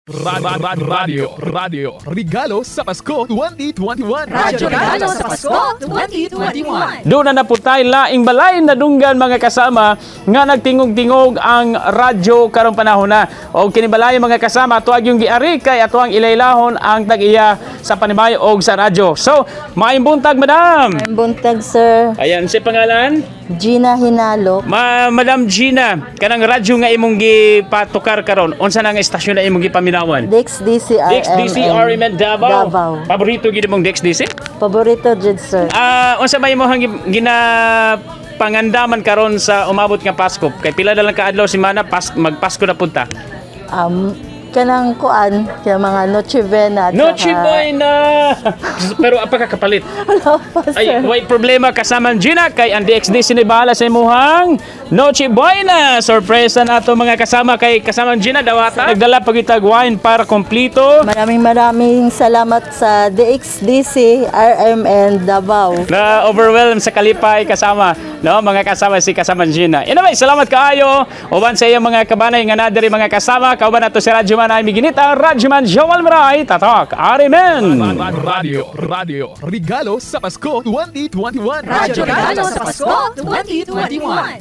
Radio, Radio, Radio, Regalo sa Pasko 2021. Radyo Regalo sa Pasko 2021. Doon na naputay laing balay nadunggan, mga kasama, nga nagtingog-tingog ang radyo karong panahon na. O kini balay, mga kasama, tuag yung giari kay ato ang ilaylahon ang tag-iya sa panimay og sa radyo. So, maayong buntag, madam. Maayong buntag, sir. Ayan, si pangalan? Gina Hinalo. Madam Gina, kanang radyo nga imong gipatukar karon, unsa na nga istasyon na imong gipaminawan? Dex DCRMN. Dex DC RMN Davao. Davao. Paborito gid imong Dex DC? Paborito jud, sir. Ah, unsa may imong gina pangandaman karon sa umabot nga Pasko? Kay pila na lang kaadlaw semana pas magpasko na punta. Kanang kuan, kaya mga Noche Buena at Noche Buena. Pero apa ka kapalit? Wala pa, sir. Ay, way problema, kasama Gina, kay ang DXD sinibahala sa imuhang Noche Buena. Sorpresa na ato, mga kasama, kay kasama Gina dawata. Nagdala pagitag wine para kompleto. Maraming maraming salamat sa DXDC RMN Davao. Na overwhelm sa kalipay kasama, no, mga kasama, si kasama Gina. Anyway, salamat kaayo uban sa iyong mga kabanay nga nadiri, mga kasama. Kauban nato si Radyoman ay miginita, Radyoman Joel Maray, tatak Arimen. Radio, Radio, Regalo sa Pasko 2021. Radyo Regalo sa Pasko 2021.